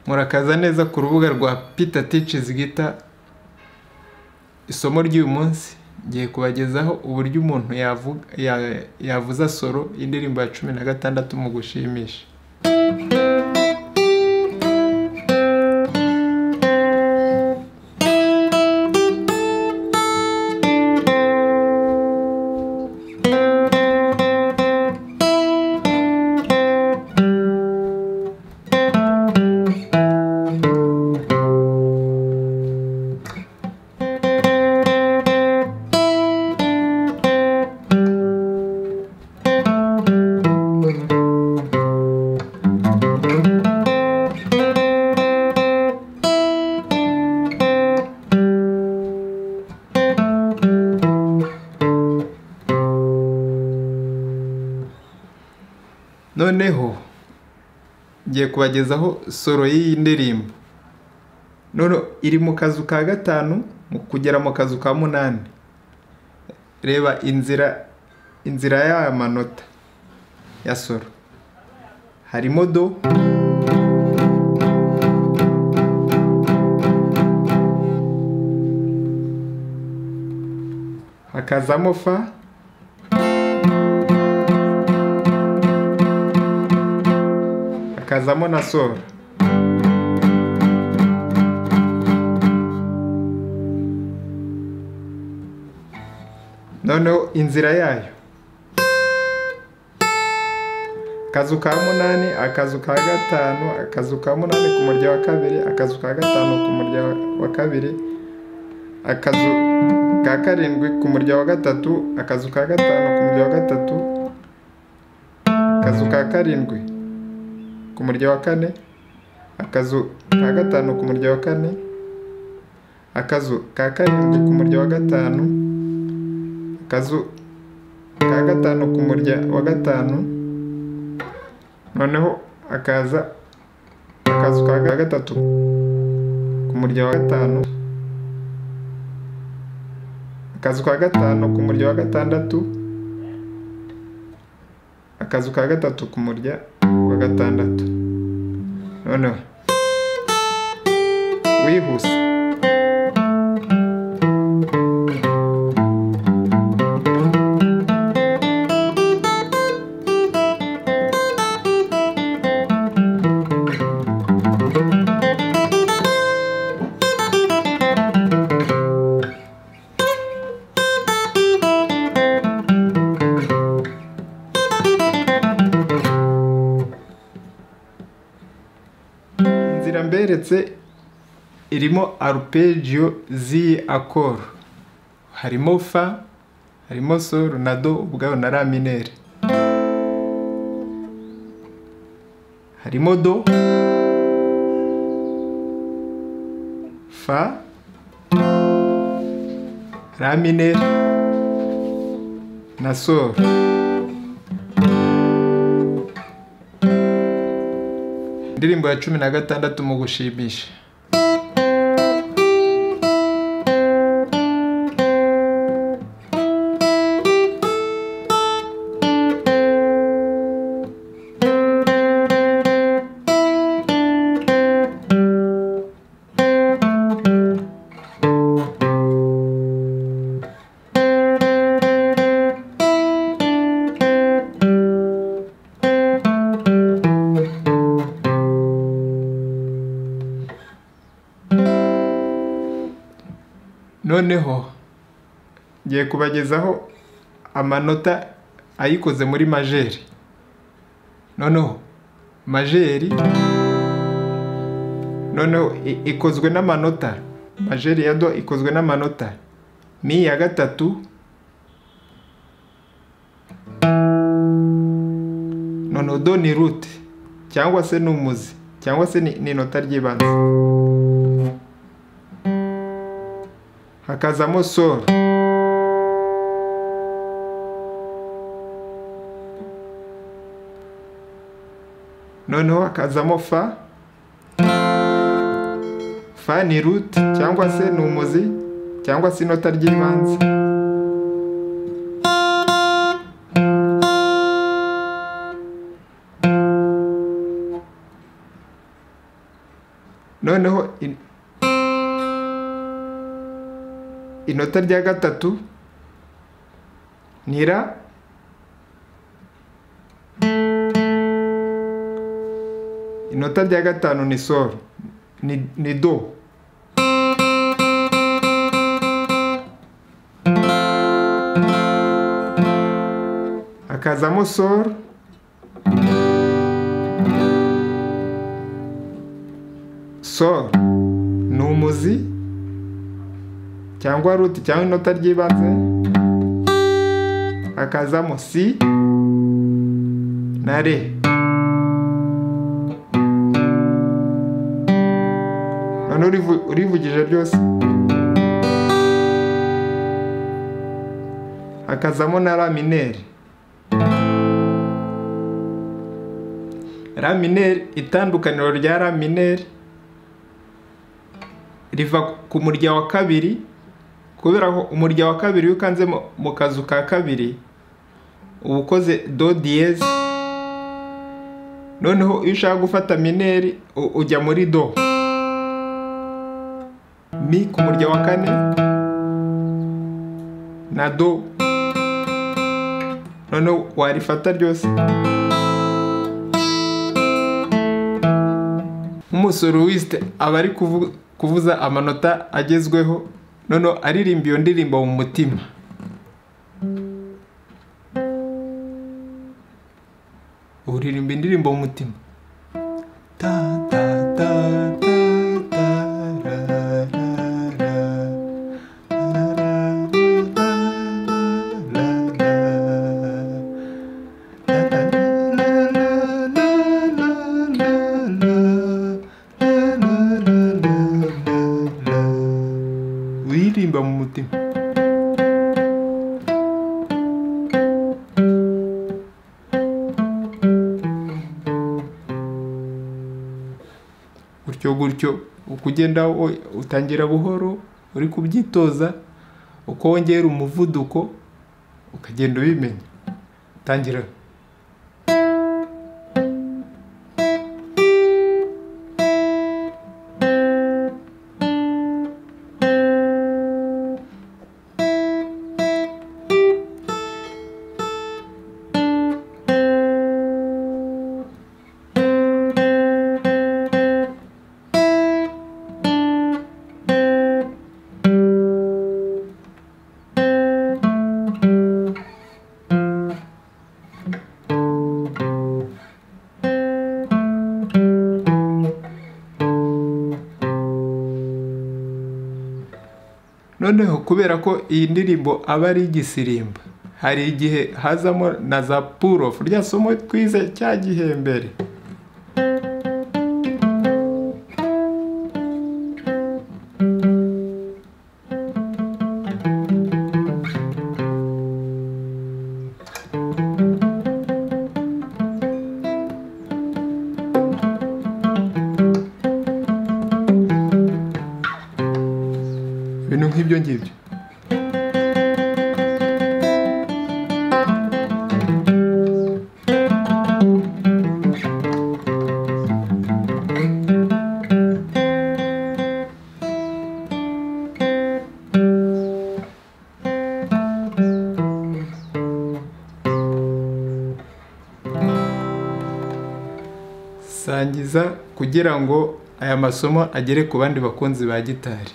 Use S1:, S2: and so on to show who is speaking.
S1: Murakaza neza ku rubuga rwa Peter Teaches Guitar. Isomo ry'uyu munsi ngiye kubagezaho uburyo umuntu yavuza solo y'indirimbo ya 16 mu gushimisha. Noneho ngiye kubagezaho solo y'iyi ndirimbo. None iri mu kazu ka 5 kugera mu kazu ka 8. Reba inzira y'aya manota ya solo. Harimo do, hakazamo fa, hakazamo na sol. Noneho inzira yayo, akazu ka 8, akazu ka 5, akazu ka 8 ku murya wa 2, akazu ka 5 ku murya wa 2, akazu ka 7 ku murya wa 3, akazu ka 5 ku murya wa 3, akazu ka 7 ku murya wa 4, akazu ka 5 ku murya wa 4, akazu ka 7 ku murya wa 5, akazu ka 5 ku murya wa 5. Noneho akaza akazu ka 3 ku murya wa 5, akazu ka 5 ku murya wa 6, akazu ka 3 ku murya wa 6. Noneho wihuse. Inzira mberetse irimo arpeggio z'iyi accord. Harimo fa, harimo sol na do ubwayo na la minere. Harimo do, fa, la minere na sol. Indirimbo ya 16 mu gushimisha. Noneho ngiye kubagezaho amanota ayikoze muri majeri. Noneho majeri noneho ikozwe n'amanota, majeri ya do ikozwe n'amanota mi ya 3, noneho do ni root cyangwa se n'umuzi cyangwa se ni inota ry'ibanze, hakazamo sol, noneho hakazamo fa. Fa ni root cyangwa se ni umuzi cyangwa se inota ry'ibanze. Noneho inota rya gatatu ni ra, inota rya gatanu ni sol, ni do. Hakazamo sol, sol ni umuzi cyangwa root cyangwa inota ry'ibanze, hakazamo si na re. None urivugije byose, hakazamo na la minere. La minere, itandukaniro rya la minere riva ku murya wa kabiri, kubera ko umurya wa kabiri iyo ukanze mu kazu ka kabiri uba ukoze do dièse. Noneho iyo ushaka gufata mineri ujya muri do, mi ku murya wa kane na do, noneho warifata ryose. Nk'umusoloiste aba ari kuvuza amanota agezweho, noneho aririmba iyo ndirimbo mu mutima. Uririmba indirimbo mu mutima. Ta ta ta ta ta ra ra ra ra ra ra ra. Uririmba mu mutima. Gutyo gutyo uko ugenda utangira buhoro uri kubyitoza, uko wongera umuvuduko ukagenda ubimenya. Tangira. Noneho kubera ko iyi ndirimbo aba ari igisirimba, hari igihe hazamo na za pull-off, rya somo twize cya gihe mbere. Ibintu nk'ibyo ngibyo. Sangiza kugira ngo aya masomo agere ku bandi bakunzi ba gitari.